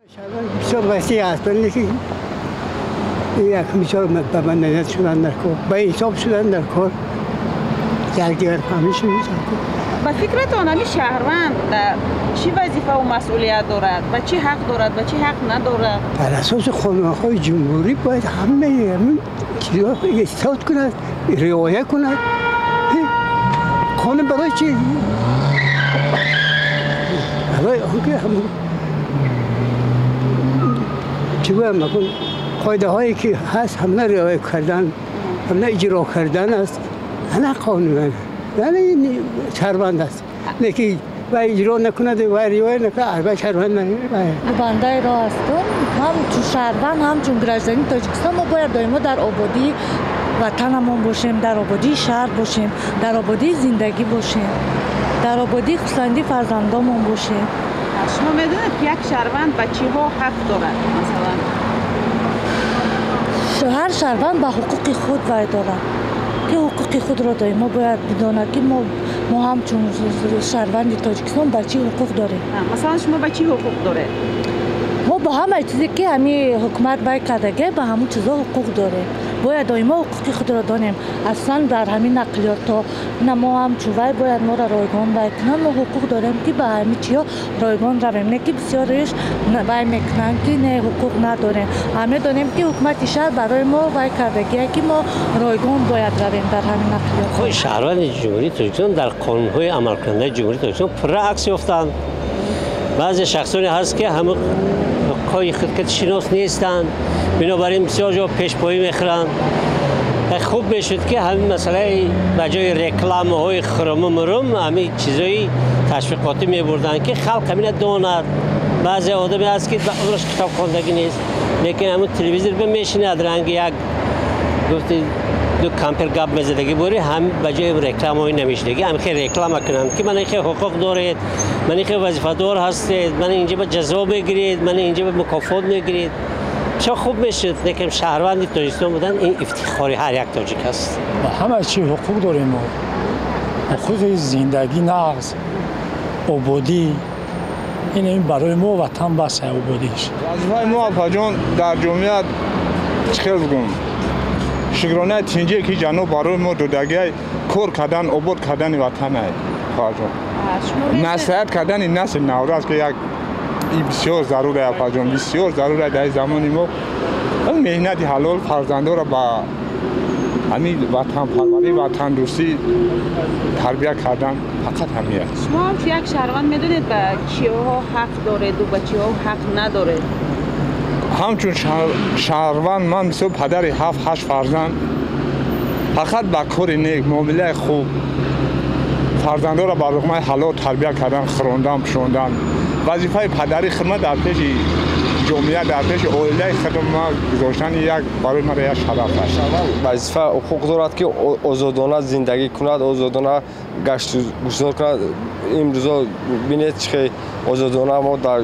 Бисёр васеъ аст, лекин як бисёр ба маданият шудан дар кор, ба инсоф шудан дар кор, якдигар фаҳмӣ шудан дар кор. Ба фикратон ҳамин шаҳрванд чӣ вазифаву масъулият дорад, ба чӣ ҳақ дорад, ба чӣ ҳақ надорад? Бар асоси қонунҳои ҷумҳурӣ бояд ҳамаи ҳамин чизҳо итоат кунад, риоя кунад. Қонун барои чӣ? Барои он ки ҳамон чӣ гӯям, қоидаҳое ки ҳаст, ҳамна риоя кардан, ҳамна иҷро кардан аст. Ана қонун, яъне шаҳрванд аст. Лекин вай иҷро накунад, вай риоя накунад, вай шаҳрванд. Бандаи роҳ ҳастум, ҳамчун шаҳрванд, ҳамчун гражданини Тоҷикистон мо бояд доимо дар ободии ватанамон бошем, дар ободии шаҳр бошем, дар ободии зиндагӣ бошем, дар ободии хусандии фарзандонмон бошем. Шумо медонед, ки як шаҳрванд ба чиҳо ҳақ дорад? Масалан, ҳар шаҳрванд ба ҳуқуқи худ вай дорад, ки ҳуқуқи худро доимо бояд бидонад, ки мо ҳамчун шаҳрванди Тоҷикистон ба чӣ ҳуқуқ дорем. Масалан, шумо ба чӣ ҳуқуқ доред? Мо ба ҳамаи чизе ки ҳамин ҳукумат вай кардагӣ, ба ҳамон чизҳо ҳуқуқ дорем. Бояд доимо ҳуқуқи худро донем. Аслан дар ҳамин нақлиётҳо на мо ҳамчун вай бояд моро ройгон вай кунанд. Мо ҳуқуқ дорем, ки ба ҳамин чиҳо ройгон равем, не ки бисёриш вай мекунанд, ки не, ҳуқуқ надорем. Медонем, ки ҳукумати шаҳр барои мо вай кардагие, ки мо ройгон бояд равем дар ҳамин нақлиётҳо. Шаҳрванди Ҷумҳурии Тоҷикистон дар қонунҳои амалкунандаи Ҷумҳурии Тоҷикистон пурра акс ёфтанд. Баъзе шахсоне ҳаст, ки ҳамин ҳуқуқҳои худкатшинос нестанд, бинобар ин бисёр ҷо пешпоӣ мехӯранд. Хуб мешуд, ки ҳамин масъалаи ба ҷои рекламаҳои хуруму мурум ҳамин чизҳои ташвиқотӣ мебурданд, ки халқ ҳамина донад. Баъзе одаме ҳаст, ки ба умраш китоб хондагӣ нест, лекин ҳамин телевизор бимешинад, ранги як гуфти ду кампир гап мезадагӣ бори, ҳам ба ҷои рекламаҳои намешидагӣ ҳам хел реклама кунанд, ки ман ин хел ҳуқуқ доред, ман ин хел вазифадор ҳастед, ман инҷа ба ҷазо мегиред, ман инҷа ба мукофот мегиред. Бисёр хуб мешуд, лекин шаҳрванди Тоҷикистон будан ин ифтихори ҳар як тоҷик аст. Ба ҳама чӣ ҳуқуқ дорем мо. Ҳуқуқи зиндагӣ, нағз, ободӣ. Ин барои мо ватан бас ободиш. Вазифаи мо, апаҷон, дар ҷомеа чӣ хел бигӯм? Шукронаи тинҷие, ки ҷаноб барои мо додагиай, кор кардан, обод кардани ватанай, хоҳарҷон. Насиҳат кардани насли наврас, ки як бисёр зарур ай, апаҷон, бисёр зарур ай дар замони мо. Меҳнати ҳалол фарзандоро ба ҳамин ватанпарварӣ, ватандӯстӣ тарбия кардан фақат ҳамин аст. Шумо ҳамчун як шаҳрванд медонед, ба чиҳо ҳақ дореду ба чиҳо ҳақ надоред? Ҳамчун шаҳрванд ман бисёр падари 7-8 фарзанд, фақат ба кори нек, муомилаи хуб, фарзандоро ба луқмаи ҳалол тарбия кардан, хӯрондан, пӯшондан. Вазифаи падари хидмат дар пеши ҷомеа, дар пеши оилаи хидмат гузоштани як барои ман як шараф аст. Вазифа ҳуқуқ дорад, ки озодона зиндагӣ кунад, озодона гашту гузор кунад. Имрӯзо бинед, чӣ хел озодона мо дар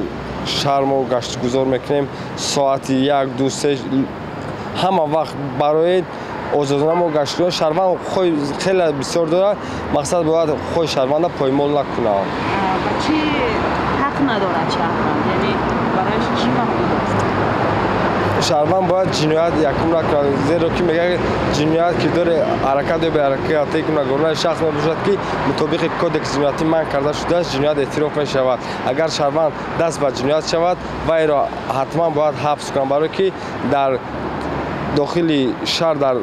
шаҳр мо гаштугузор мекунем. Соати 1, 2, 3 ҳама вақт барои озодона мо гаштугузор. Шаҳрванд ҳуқуқҳои хеле бисёр дорад, мақсад бояд ҳуқуқҳои шаҳрванда поймол накунад. Ба чӣ ҳақ надорад шаҳрванд? Яъне барояш чӣ маҳдуд аст? Шаҳрванд бояд ҷиноят якум накунад, зеро ки мегӯяд, ҷиноят ки дори ҳаракат ё беҳаракати гунаҳгоронаи шахс мебошад, ки мутобиқи кодекси ҷиноятӣ манъ карда шудааст, ҷиноят эътироф мешавад. Агар шаҳрванд даст ба ҷиноят шавад, вайро ҳатман бояд ҳабс кунанд, барое ки дар дохили шаҳр, дар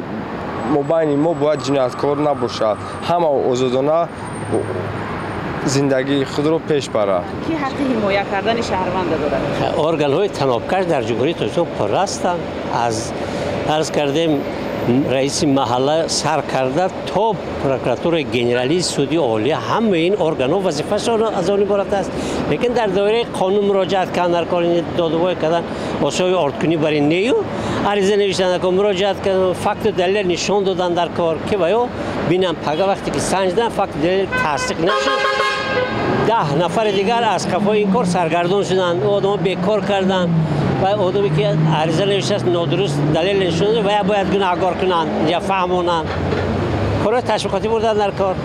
мобайни мо бояд ҷинояткор набошад, ҳама озодона зиндагии худро пеш барад. Ки ҳаққи ҳимоя кардани шаҳрванда дорад? Органҳои танобкаш дар Ҷумҳурии Тоҷикистон пурра ҳастанд. Аз арз кардем, раиси маҳалла сар карда то прокуратураи генералии, суди олия, ҳамаи ин органҳо вазифашон аз он иборат аст, лекин дар доираи қонун муроҷиат кардан дар кор, додувой кардан, осиёи ордкунӣ бар ин нею ариза навиштан дар кор, муроҷиат кардан, факту далел нишон додан дар кор, ки ва ё бинам пага вақте ки санҷидан, факту далел тасдиқ нашуд, 10 нафари дигар аз қафои ин кор саргардон шуданд, одамо бекор карданд ва одаме ки ариза навиштааст, нодуруст далел нишон ва бояд гунаҳгор кунанд, инҷа фаҳмонанд, корҳои ташвиқотӣ бурданд дар кор.